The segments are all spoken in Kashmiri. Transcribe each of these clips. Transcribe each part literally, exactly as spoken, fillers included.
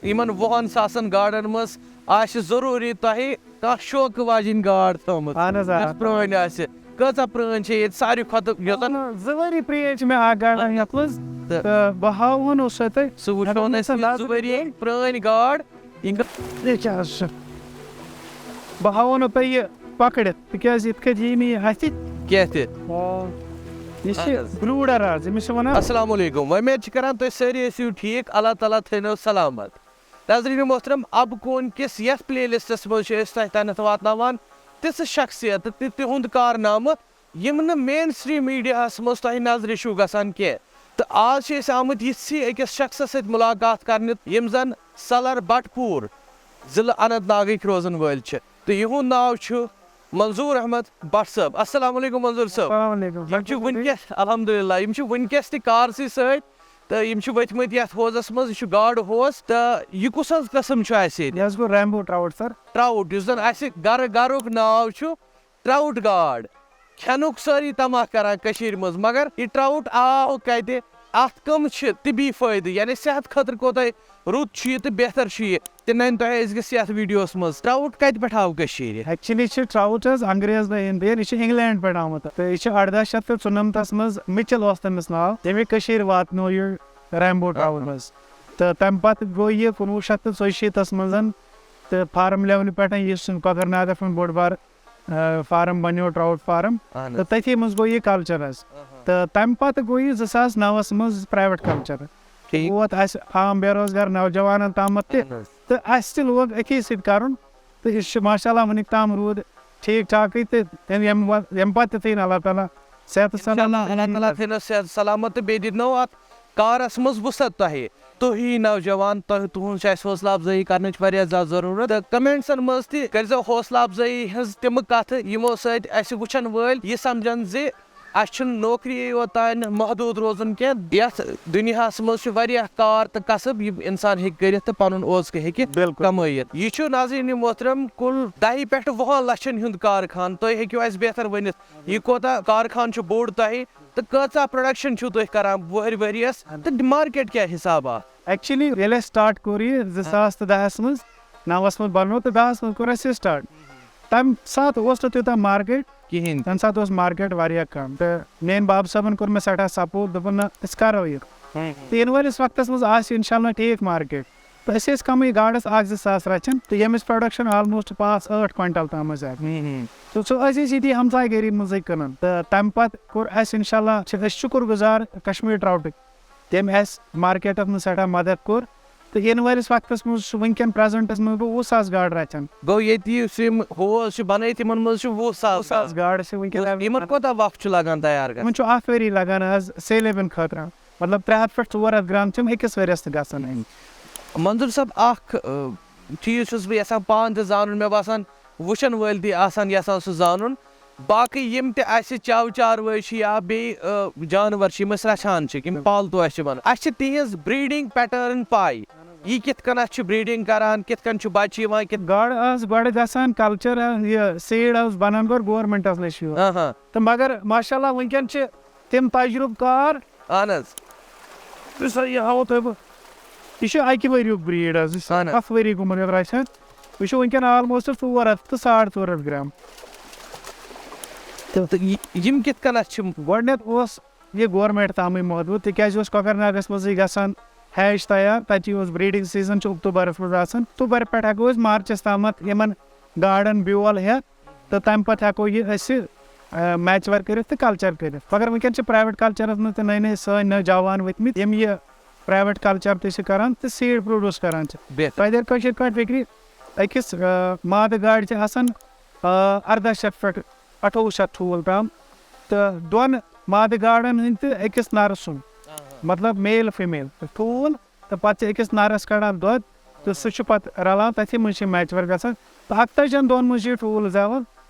یِمن وُہن ساسن گاڈن منٛز آسہِ ضروٗری تۄہہِ کانٛہہ شوقہٕ واجیٚنۍ گاڈ تھٲومٕژ، اہن حظ، آ۔ یۄس پرٛٲنۍ آسہِ۔ کۭژاہ پرٛٲنۍ چھِ ییٚتہِ؟ ساروی کھۄتہٕ یۄس زن آ، زٕ ؤری پرٛٲنۍ چھِ مےٚ اکھ گاڈ یتھ منٛز، تہٕ تہٕ بہٕ ہاوہون اوس سۄ تۄہہِ۔ سُہ وٕچھو اگر نہٕ أسۍ، نظر زٕ ؤری پرٛٲنۍ گاڈ۔ یہِ کیٛاہ حظ چھُ؟ بہٕ ہاوہو نہٕ تۄہہِ یہِ پکڑِتھ، تِکیٛازِ یِتھ کٔنۍ یی نہٕ یہِ اَتھِ۔ کینٛہہ تہِ۔ آ۔ یہِ چھِ اہن حظ۔ Brooder حظ، أمِس چھِ وَنان۔ السلام علیکم، وۄمید چھِ کران تُہۍ سٲری ٲسِو ٹھیٖک، اللہ تعالیٰ تھٲینو سلامت۔ ناظرین محترم، اب کون کِس یتھ پلے لسٹس منٛز چھِ أسۍ تۄہہِ تانٮ۪تھ واتناوان تِژھٕ شخصیتہٕ تہٕ تِہُنٛد کارنامہٕ، یِم نہٕ مین سٹریم میڈیاہس منٛز تۄہہِ نظرِ چھُو گژھان کینٛہہ۔ تہٕ آز چھِ أسۍ آمٕتۍ یِتھسٕے أکِس شخصس سۭتۍ ملاقات کرنہِ، یِم زن سلر بٹپوٗر ضلعہٕ اننت ناگٕکۍ روزن وٲلۍ چھِ۔ تہٕ یِہُنٛد ناو چھُ منظور احمد بٹ صٲب۔ السلام علیکم منظور صٲب۔ السلام علیکم۔ یِم چھِ وٕنکیٚس، الحمدللہ، یِم چھِ وٕنکیٚس تہِ کارسٕے سۭتۍ۔ تہٕ یِم چھِ ؤتھۍ مٕتۍ یَتھ حوضَس منٛز، یہِ چھُ گاڈٕ حوض۔ تہٕ یہِ کُس حظ قٕسم چھُ اَسہِ ییٚتہِ؟ یہِ حظ گوٚو rainbow trout، sir۔ Trout، یُس زَن اَسہِ گَرٕ گَرُک ناو چھُ trout گاڈ۔ کھٮ۪نُک سٲری طمع کَران کٔشیٖرِ منٛز، مگر یہِ trout آو کَتہِ؟ اَتھ کَم چھِ طبی فٲیدٕ، یعنی صحت خٲطرٕ کوٗتاہ رُت چھُ یہِ تہٕ بہتر چھُ یہِ؟ تہِ نَنہِ تۄہہِ أزکِس یَتھ ویٖڈیوَس منٛز۔ Trout کَتہِ پٮ۪ٹھ آو کٔشیٖرِ؟ Actually چھِ trout حظ انگریز Indian، یہِ چھِ انگلینڈ پٮ۪ٹھ آمُت۔ تہٕ یہِ چھِ اَرداہ شیٚتھ تہٕ ژُنَمتَس منٛز، مِچل اوس تٔمِس ناو، تٔمۍ کٔشیٖرِ واتنو یہِ rainbow trout حظ۔ تہٕ تَمہِ پَتہٕ گوٚو یہِ کُنوُہ شیٚتھ تہٕ ژۄیہِ شیٖتَس منٛز، تہٕ فارم لیولہِ پٮ۪ٹھ، یُس کۄکَرناگَس منٛز بوٚڑ بار، آ، فارم بَنیو، trout فارم۔ اہن تہٕ حظ۔ تٔتھی منٛز گوٚو یہِ کلچر حظ۔ اہن۔ تہٕ تَمہِ پَتہٕ گوٚو یہِ زٕ ساس نَوَس منٛز private کلچر۔ ٹھیٖک۔ ووت اَسہِ عام بے روزگار نوجوانن تامَتھ تہِ۔ اہن حظ۔ تہٕ اَسہِ تہِ لوگ أتھی سۭتۍ کَرُن۔ تہٕ یہِ چھُ ماشاء اللہ وٕنیُک تام روٗد ٹھیٖک ٹھاکٕے، تہٕ تٔمۍ ییٚمہِ وَ-، ییٚمہِ پَتہٕ تہِ تھٲیِن اللہ تعالیٰ صحتس سلامت۔ انشاءاللہ، اللہ تعالیٰ تھٲینو صحت سلامت تہٕ بیٚیہِ دِنو اَتھ کارَس منٛز وُسعت تۄہہِ۔ تُہی نوجوان، تۄہہِ، تُہٕنٛز چھِ اَسہِ حوصلہٕ افزٲیی کَرنٕچ واریاہ زیادٕ ضروٗرت۔ تہٕ commentsن منٛز تہِ کٔرۍزیو حوصلہٕ افزٲیی ہٕنٛز تِمہٕ کَتھٕ، یِمو سۭتۍ اَسہِ وٕچھَن وٲلۍ یہِ سَمجھَن زِ اَسہِ چھُنہٕ نوکریے یوت تام محدوٗد روزُن کینٛہہ۔ یَتھ دُنیاہَس منٛز چھُ واریاہ کار تہٕ کسب، یِم اِنسان ہیٚکہِ کٔرِتھ تہٕ پَنُن اوزکہٕ ہیٚکہِ بِلکُل۔ کمٲیِتھ۔ یہِ چھُ، ناظریٖن محترم، کُل دَہہِ پٮ۪ٹھ وُہَن لَچھَن ہُنٛد کارخان۔ تُہۍ ہیٚکِو اَسہِ بہتر ؤنِتھ، یہِ کوٗتاہ کارخان چھُ بوٚڑ تۄہہِ تہٕ کۭژاہ production چھُو تُہۍ کران ؤہٕرۍ ؤریَس تہٕ market کیٛاہ حسابہ؟ Actually ییٚلہِ اَسہِ start کوٚر یہِ زٕ ساس تہٕ دَہَس منٛز، نَوَس منٛز بَنوو تہٕ دَہَس منٛز کوٚر اَسہِ یہِ start۔ تَمہِ ساتہٕ اوس نہٕ تیوٗتاہ market۔ کِہیٖنۍ تہِ۔ تَمہِ ساتہٕ اوس market واریاہ کَم۔ تہٕ میٛٲنۍ بَب صٲبَن کوٚر مےٚ سٮ۪ٹھاہ support، دوٚپُن، "نہ، أسۍ کَرو یہِ۔" ہُم، ہُم۔ تہٕ یِنہٕ وٲلِس وقتَس منٛز آسہِ اِنشاء اللہ ٹھیٖک market۔ تہٕ أسۍ ٲسۍ کَمٕے گاڈَس اَکھ زٕ ساس رَچھان، تہٕ ییٚمِچ production almost پانٛژھ ٲٹھ quintal تام ٲس ہٮ۪کان۔ ہُم، ہُم۔ تہٕ سُہ ٲسۍ أسۍ ییٚتی ہمسایہِ گٔری منٛزٕے کٕنان۔ تہٕ تَمہِ پَتہٕ کوٚر اَسہِ اِنشاء اللہ، چھِ أسۍ شُکُر گُزار کشمیٖر troutٕکۍ۔ تٔمۍ اَسہِ marketَس منٛز سٮ۪ٹھاہ مدد کوٚر۔ تہٕ یِنہٕ وٲلِس وقتَس منٛز چھُ وٕنکٮ۪ن presentَس منٛز بہٕ وُہ ساس گاڈٕ رَچھان۔ گوٚو ییٚتہِ یُس یِم ہوز چھِ بَنٲیِتھ، یِمَن منٛز چھُ وُہ ساس وُہ ساس گاڈٕ۔ گاڈٕ چھِ وٕنکٮ۪ن وُہ، یِمَن available۔ کوٗتاہ وقت چھُ لَگان تیار گژھنَس؟ یِمَن چھُ اَکھ ؤری لَگان حظ سیلہِ بَنہٕ خٲطرٕ۔ مطلب، ترٛےٚ ہَتھ پٮ۪ٹھ ژور ہَتھ گرام چھِ یِم أکِس ؤرِیَس تہِ گژھان اَسہِ۔ منظور صٲب، اَکھ، اَ، چیٖز چھُس بہٕ یَژھان پانہٕ تہِ زانُن، مےٚ باسان وٕچھَن وٲلۍ تہِ آسَن یَژھان سُہ زانُن۔ باقٕے یِم تہِ اَسہِ چَو چاروٲے چھِ یا بیٚیہِ، ٲ، جانوَر چھِ، یِم أسۍ رَچھان چھِ، یِم پالتو اَسہِ چھِ بَنان، اَسہِ چھِ تِہِنٛز breeding pattern پَے، یہِ کِتھ کٔنَتھ چھِ breeding کَران، کِتھ کٔنۍ چھُ بَچہِ یِوان، کِتھ گاڈٕ ٲس گۄڈٕ گژھان culture، یہِ seed ٲس بَنان گۄڈٕ governmentَس نِش یِوان۔ آہا۔ تہٕ مگر ماشاء اللہ وٕنکٮ۪ن چھِ تِم تجرُبہٕ کار۔ اَہَن حظ۔ یُس سا یہِ ہاوو تۄہہِ بہٕ، یہِ چھُ اَکہِ ؤریُک breed حظ، یہِ چھُ اَہَن حظ۔ اَکھ ؤری گوٚمُت یَتھ رَچھان۔ یہِ چھُ وٕنکٮ۪ن almost ژور ہَتھ تہٕ ساڑ ژور ہَتھ گرام۔ تہٕ تہٕ یہِ، یِم کِتھ کٔنَتھ چھِ؟ گۄڈٕنٮ۪تھ اوس یہِ government تامٕے محدوٗد، تِکیٛازِ یہِ اوس کۄکَرناگَس منٛزٕے گژھان hatch تیار، تَتی اوس breeding season چھُ اکتوٗبَرَس منٛز آسان۔ اکتوٗبَر پٮ۪ٹھ ہٮ۪کو أسۍ مارچَس تامَتھ یِمَن گاڈَن بیول ہٮ۪تھ تہٕ تَمہِ پَتہٕ ہٮ۪کو یہِ أسۍ، آ، mature کٔرِتھ تہٕ culture کٔرِتھ۔ مگر وٕنکٮ۪ن چھِ private cultureَس منٛز تہِ نٔے نٔے سٲنۍ نٔے جوان ؤتھمٕتۍ، یِم یہِ private culture تہِ چھِ کران تہٕ seed produce کران چھِ۔ بہتر۔ تۄہہِ تَرِ کٲشِر پٲٹھۍ فِکرِ، أکِس، آ، مادٕ گاڈِ چھِ آسان، آ، اَرداہ شیٚتھ پٮ۪ٹھ اَٹھووُہ شیٚتھ ٹھوٗل تام، تہٕ دۄن مادٕ گاڈَن ہٕنٛدۍ تہٕ أکِس نَرٕ سُنٛد، آ، آ۔ مطلب male female ٹھوٗل، تہٕ پَتہٕ چھِ أکِس نَرَس کَڑان دۄد، تہٕ سُہ چھُ پَتہٕ رَلان، تَتھی منٛز چھِ mature گژھان۔ تہٕ اَکتٲجِہَن دۄہَن منٛز چھِ یہِ ٹھوٗل زٮ۪وان،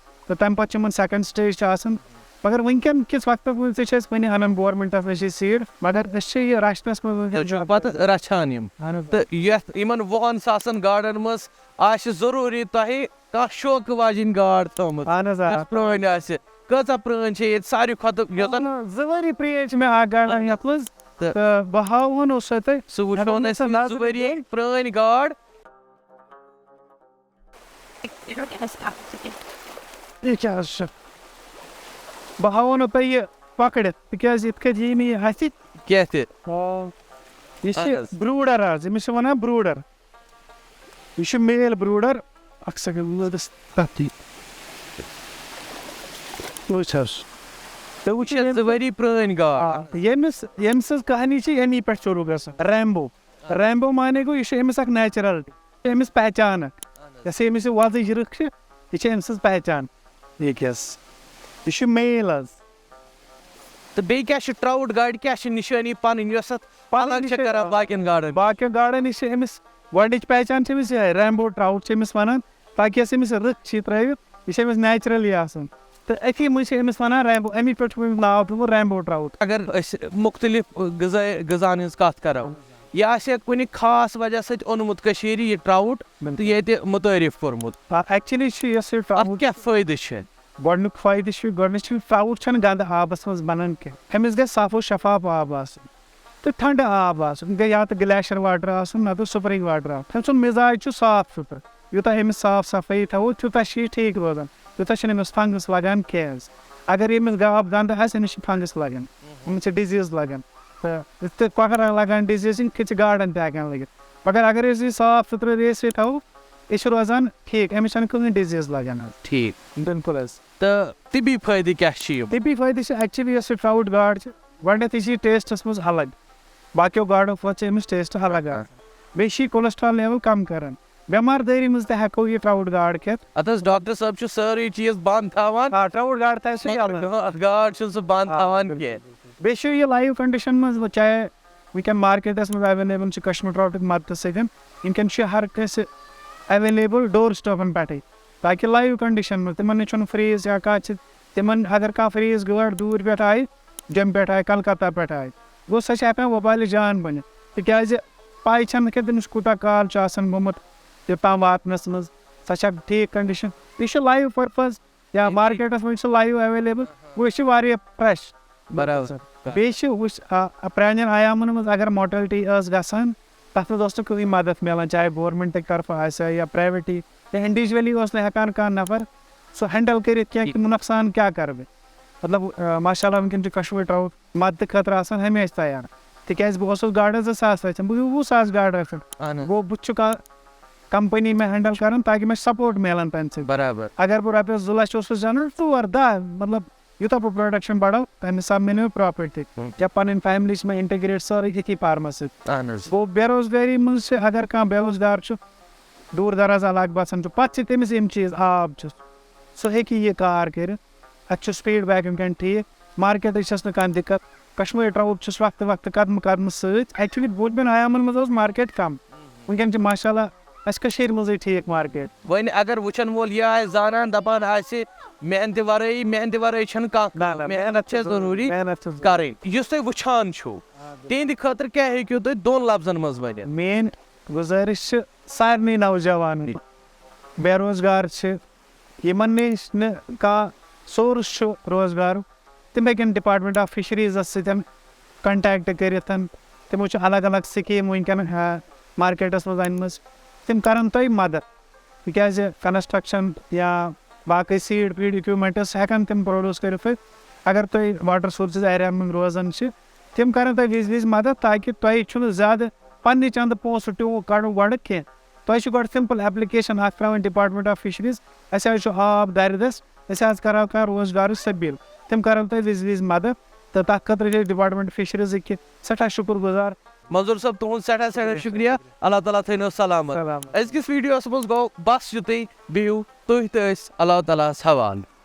تہٕ تَمہِ پَتہٕ چھِ یِمَن second stage چھِ آسان۔ مگر وٕنکٮ۪ن کِس وقتَس منٛز تہِ چھِ أسۍ وٕنہِ اَنان governmentَس نِش یہِ seed، مگر أسۍ چھِ یہِ رَچھنَس منٛز وٕنکٮ۪ن تُہۍ چھِو زیادٕ پَتہٕ رَچھان یِم۔ اَہَن حظ۔ تہٕ یَتھ، یِمَن وُہَن ساسَن گاڈَن منٛز آسہِ ضروٗری تۄہہِ کانٛہہ شوقہٕ واجیٚنۍ گاڈ تھٲومٕژ، اَہَن حظ، آ۔ یۄس پرٛٲنۍ آسہِ۔ کۭژاہ پرٛٲنۍ چھِ ییٚتہِ؟ ساروی کھۄتہٕ یۄس زَن زٕ ؤری پرٛٲنۍ چھِ مےٚ اَکھ گاڈ یَتھ منٛز۔ تہٕ بہٕ ہاوہون اوس سۄ تۄہہِ۔ سُہ وٕچھون اگر أسۍ نظر زٕ ؤری پرٛٲنۍ گاڈ۔ یہِ کیٛاہ حظ چھُ؟ بہٕ ہاوہو نہٕ تۄہہِ یہِ پکڑِتھ، تِکیٛازِ یِتھ کٔنۍ یی نہٕ یہِ اَتھِ۔ کینٛہہ تہِ۔ آ۔ یہِ چھِ اہن حظ۔ برٛوٗڈر حظ، أمِس چھِ وَنان برٛوٗڈر۔ یہِ چھُ میل برٛوٗڈر۔ اکھ سیکنڈ، بہٕ وَنہٕ تَتھ تہِ۔ وٕچھ حظ۔ تہٕ وٕچھ یہِ چھِ ییٚمہِ زٕ ؤری پرٛٲنۍ گاڈ۔ آ، ییٚمِس، ییٚمہِ سٕنٛز کہانی چھِ ییٚمی پٮ۪ٹھ شروٗع گژھان، ریمبو۔ ریمبو معنی گوٚو، یہِ چھُ أمِس اکھ نیچرل، أمِس پہچان اکھ۔ یۄس أمِس یہِ وۄزٕج رٕکھ چھِ، یہِ چھِ أمۍ سٕنٛز پہچان۔ یہِ کیٛاہ حظ؟ یہِ چھُ میل حظ۔ تہٕ بیٚیہِ کیٛاہ چھِ ٹراوُٹ گاڈِ، کیٛاہ چھِ نِشٲنی پنٕنۍ، یۄس اتھ پنٕنۍ الگ چھِ نِشٲنی کران باقین گاڈن؟ باقین گاڈن نِش چھِ أمِس گۄڈٕنِچ پہچان چھِ أمِس یِہے، ریمبو ٹراوُٹ چھِ أمِس ونان، تاکہِ یۄس أمِس رٕکھ چھِ ترٲوِتھ، یہِ چھِ أمِس نیچرلی آسان۔ تہٕ أتھی منٛز چھِ أمِس ونان ریمبو، امی پٮ۪ٹھ چھُ أمِس ناو پیومُت ریمبو ٹراوُٹ۔ اگر أسۍ مُختٔلِف غذٲے-، غذاہن ہٕنٛز کتھ کرو، یہِ آسہِ کُنہِ خاص وجہ سۭتۍ اوٚنمُت کٔشیٖرِ یہِ ٹراوُٹ تہٕ ییٚتہِ مُتعٲرِف کوٚرمُت۔ ایکچولی چھُ یۄس یہِ اَتھ ٹراوُٹ کیٛاہ فٲیدٕ چھِ؟ گۄڈٕنیُک فٲیدٕ چھُ، گۄڈٕنیتھ چھُ ٹراوُٹ چھَنہٕ گنٛدٕ آبَس منٛز بَنان کینٛہہ۔ أمِس گژھِ صاف و شفاف آب آسُن تہٕ ٹھنٛڈٕ آب آسُن۔ یہِ گژھِ یا تہٕ گلیشیر واٹر آسُن، نَتہٕ سپرنگ واٹر آسُن۔ أمۍ سُنٛد مِزاج چھُ صاف سُتھرٕ۔ یوٗتاہ أمِس صاف صفٲیی تھاوو، تیوٗتاہ چھُ یہِ ٹھیٖک روزان، تیوٗتاہ چھُنہٕ أمِس فنگس لگان کینٛہہ حظ۔ اگر أمِس گا-، آب گنٛدٕ آسہِ، أمِس چھِ فنگس لگان، أمِس چھِ ڈِزیٖز لگان۔ تہٕ یِتھ کٔنۍ کۄکرَن لگان ڈِزیٖز، یِتھ کٔنۍ چھِ گاڈَن تہِ ہٮ۪کان لٔگِتھ۔ مگر اگر أسۍ یہِ صاف سُتھرٕ ریسہِ تھاوو، یہِ چھُ روزان ٹھیٖک، أمِس چھَنہٕ کٕہٕنۍ ڈِزیٖز لگان حظ۔ ٹھیٖک۔ بِلکُل حظ۔ تہٕ طبی فٲیدٕ کیٛاہ چھِ یِم؟ طبی فٲیدٕ چھِ ایکچُؤلی یۄس یہِ ٹراوُٹ گاڈ چھِ، گۄڈٕنیتھٕے چھِ یہِ ٹیسٹَس منٛز الگ، باقیو گاڈو کھۄتہٕ چھِ أمِس ٹیسٹ الگ آسان۔ بیٚیہِ چھِ یہِ کولیسٹرال لیول کم کران۔ بٮ۪مار دٲری منٛز تہِ ہٮ۪کو یہِ ٹراوُٹ گاڈ کھٮ۪تھ۔ اَتھ حظ ڈاکٹر صٲب چھُ سٲرٕے چیٖز بنٛد تھاوان۔ آ، ٹراوُٹ گاڈ تھاوِ سُہ یَلہٕ۔ گا-، گاڈ چھُنہٕ سُہ بنٛد آ، تھاوان بِلکُل۔ کینٛہہ۔ بیٚیہِ چھُ یہِ لایِو کنڈیشن منٛز، چاہے وٕنکیٚن مارکیٹس منٛز اویلیبل چھِ کشمیر ٹراوٹٕکۍ مدتہٕ سۭتۍ، وٕنکیٚن چھُ ہر کٲنٛسہِ اویلیبل ڈور سٹاپن پٮ۪ٹھٕے، تاکہِ لایِو کنڈیشن منٛز تِمن نِش چھُنہٕ فریز یا کانٛہہ چیٖز۔ تِمن اگر کانٛہہ فریز گٲڈ دوٗرِ پٮ۪ٹھ آیہِ، جوٚمہِ پٮ۪ٹھ آیہِ، کلکتہ پٮ۪ٹھ آیہِ، گوٚو سۄ چھِ ہٮ۪کان وۄبالہِ جان بٔنِتھ، تِکیازِ پاے چھنہٕ کہِ تٔمِس کوٗتاہ کال چھُ آسان گوٚمُت یوٚتام واتنس منٛز، سۄ چھا ٹھیٖک کنڈیشن۔ یہِ چھُ لایِو پرپز۔ یا مارکیٹس منٛز چھُ لایِو اویلیبل، گوٚو یہِ چھُ واریاہ فریش۔ برابر۔ بیٚیہِ چھِ وٕچھ، آ، آ، پرانٮ۪ن ایامن منٛز اگر مارٹلٹی ٲس گژھان، تتھ منٛز اوس نہٕ کٕہٕنۍ مدد میلان، چاہے گورنمنٹٕکۍ طرفہٕ آسہِ ہا یا پرایویٹی یا انڈیویجولی اوس نہٕ ہٮ۪کان کانٛہہ نفر سُہ ہینڈل کٔرِتھ کینٛہہ، تِم نۄقصان کیٛاہ کرٕ بہٕ؟ مطلب، آ، ماشاء اللہ، وٕنکیٚن چھُ کشمیر ٹراوُٹ مدتہٕ خٲطرٕ آسان ہمیشہِ تیار، تِکیازِ بہٕ اوسُس گاڈٕ زٕ ساس رٔچھان، بہٕ گوٚو وُہ ساس گاڈٕ رٔچھان۔ اہن حظ۔ گوٚو بہٕ تہِ چھُ کانٛہہ کمپنی مےٚ ہینڈل کران، تاکہِ مےٚ چھُ سپورٹ میلان تمہِ سۭتۍ۔ برابر۔ اگر بہٕ رۄپیس زٕ لچھ اوسُس زینان، ژور، دہ، مطلب، یوٗتاہ بہٕ پروڈکشن بڑاو، تمہِ حساب میلہِ مےٚ پروفٹ تہِ۔ ہُم۔ یا پنٕنۍ فیملی چھِ مےٚ انٹیگریٹ سٲرٕے أتھی فارمس سۭتۍ۔ اہن حظ۔ گوٚو، بے روزگٲری منٛز چھِ، اگر کانٛہہ بے روزگار چھُ، دوٗر دراز علاقہٕ بسان چھُ، پتہٕ چھِ تٔمِس یِم چیٖز، آب چھُ، سُہ ہیٚکہِ یہِ کار کٔرِتھ۔ اتھ چھُس فیٖڈ بیک وٕنکیٚن ٹھیٖک، مارکیٹٕچ چھَس نہٕ کانٛہہ دِقت۔ کشمیر ٹراوُٹ چھُس وقتہٕ وقتہٕ قدمہٕ قدمہٕ سۭتۍ۔ ایکچُؤلی برٛونٛٹھمٮ۪ن ایامَن منٛز اوس مارکیٹ کم، وٕنکیٚن چھِ ماشاء اللہ اَسہِ کٔشیٖرِ منٛزٕے ٹھیٖک مارکیٹ۔ وۄنۍ اگر وٕچھن وول یہِ آسہِ زانان، دپان آسہِ، محنتہِ ورٲیی، محنتہِ ورٲے چھنہٕ کانٛہہ نہ، کٲم۔ نہ، محنت محنت چھےٚ چھِ ضروٗری، ضروٗری محنت چھِ ضروٗری۔ کرٕنۍ۔ یُس تُہۍ وٕچھان چھِو، آ، بِلکُل۔ تِہنٛدِ خٲطرٕ کیٛاہ ہیٚکِو تُہۍ دۄن لفظن منٛز ؤنِتھ؟ میٲنۍ گُزٲرِش چھِ سارنٕے نوجوانن، بے روزگار چھِ، یِمن نِش نہٕ کانٛہہ سورس چھُ روزگارُک، تِم ہیٚکن ڈپارٹمنٹ آف فشریزس سۭتۍ کنٹیکٹ کٔرِتھ۔ تِمو چھِ الگ الگ سکیٖم وٕنکیٚن، آ، مارکیٹس منٛز انمٕژ، تِم کرن تۄہہِ مدد، تِکیازِ کنسٹرکشن یا باقٕے سیٖڈ پیٖڈ اِکوپمنٹس ہیٚکن تِم پروڈیوس کٔرِتھ۔ اگر تُہۍ واٹر سورسز ایریا منٛز روزان چھِ، تِم کرن تۄہہِ وِزِ وِزِ مدد، تاکہِ تۄہہِ چھُنہٕ زیادٕ پننہِ چندٕ پونٛسہٕ ٹیوٗ کڑُن گۄڈٕ کینٛہہ۔ تۄہہِ چھِ گۄڈٕ سمپل ایپلیکیشن اکھ ترٛاوٕنۍ ڈپارٹمنٹ آف فشریز، اسہِ حظ چھُ آب دارِ دٔسۍ، أسۍ حظ کرو کانٛہہ روزگارٕچ سبیٖل۔ تِم کرن تۄہہِ وِزِ وِزِ مدد، تہٕ تتھ خٲطرٕ چھِ أسۍ ڈپارٹمنٹ فشریزٕکۍ سٮ۪ٹھاہ شُکر گُزار۔ منظور صٲب، تُہُنٛد سٮ۪ٹھاہ سٮ۪ٹھاہ شُکریہ۔ اللہ تعالیٰ تھٲینو سلامت۔ سلامت۔ أزکِس ویڈیوس منٛز گوٚو بس یُتُے، بِہِو تُہۍ تہٕ أسۍ اللہ تعالیٰ ہس حوالہٕ۔